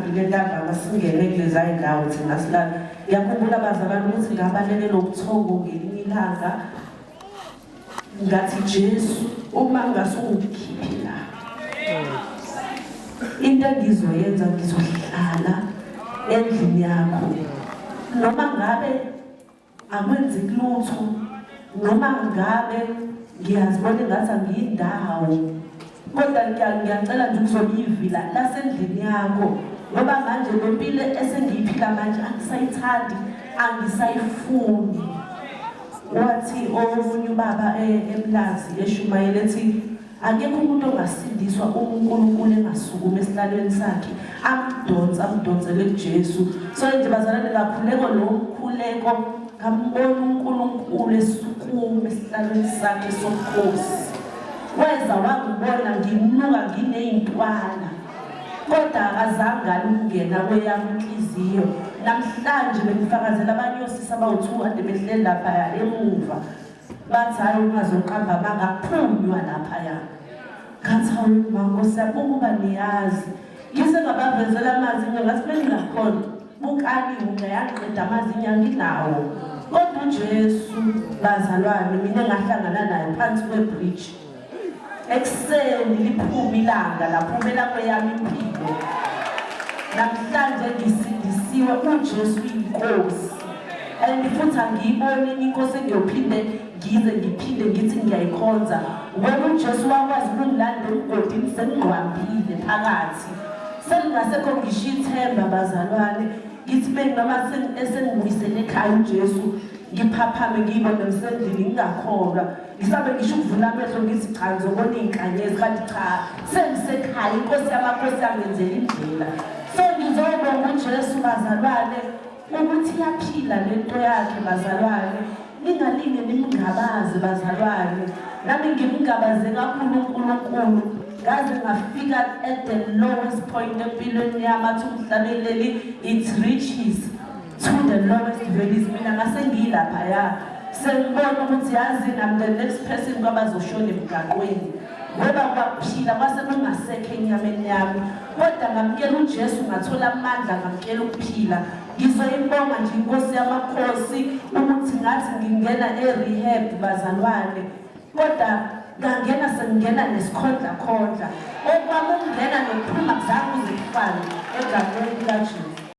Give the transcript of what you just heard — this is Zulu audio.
Sihambile ntambama singene kuleza y'ndawo thina silala. Ngiyakhumbula bazalwane ukuthi ngabalekela ubuthongo ngelinye ilanga ngathi Jesu uma ngasungikukhiphi la into engizoyenza ngizohlala endlini yakho noma ngabe akwenzeki lutho noma ngabe ngiyazibona engathi angiyindawo kodwa ngiyacela nje ukuzolivila lasendlini yakho ngoba manje le mpilo esengiyiphila manje angisayithandi angisayifuni wathi omunye ubaba emlazi eshumayela ethi Akekho umuntu ongasindiswa uma uNkulunkulu engasukumi esihlalweni sakhe amdonse amdonsele kuJesu. So nje bazalwane kakhuleko lo mkhuleko ngambona uNkulunkulu esukuma esihlalweni sakhe sobukhosi. Weza wangibona nginuka nginey'ntwala kodwa akazange alungena kweyami inhliziyo. Namhlanje bengifakazela abanye osisi abawu-two kade behleli laphaya emuva. Bathi hhayi ungazoqamba amanga kuphunywa laphaya. Ngathi hawu ma Nkosi yami ukuba niyazi. Ngise ngabavezela amazinyo ngathi bengingakhona. Bukani ungayangiqeda amazinyo anginawo. Kodwa uJesu bazalwane mina engahlangana naye phansi kwebridge. Ekuseni liphuma ilanga laphumela kweyami impilo. Namhlanje ngisindisiwe uJesu inkosi. And futhi angiyiboni enye inkosi engiyophinde ngize ngiphinde ngithi ngiyayikhonza. Ngoba uJesu wakwazi ukungilanda emgodini sengingqwambile phakathi. Sengingasekho ngisho ithemba bazalwane. Ngithi benginoma esengibuyisele ekhaya uJesu ngiphaphame ngiyibone ngisendlini ngingakholwa. Ngisabe ngisho ukuvula amehlo ngithi cha ngizobona iy'nkanyezi kanti cha sengisekhaya inkosi yamakhosi yangenzela indlela. So ngizobonga uJesu bazalwane ukuthi iyaphila le nto yakhe bazalwane. Ningalinge nimngabaze bazalwane. Nami ngimngabaze kakhulu uNkulunkulu ngaze ngafika at the lowest point empilweni yami athi umhlabeleli it reaches to the lowest valleys mina ngase ngilaphaya sengibona ukuthi yazi I'm the next person kwabazoshona emgaqweni ngoba kwaphila kwase kungasekho enyameni yami kodwa ngamukela uJesu ngathola amandla ngamukela ukuphila ngizoyibonga nje inkosi yamakhosi ukuthi ngathi ngingena e-rehab bazalwane kodwa ngangena sengingena nesikhondla khondla okwami ukungena nokuphuma kuzange kuze kufane egameni likaJesu.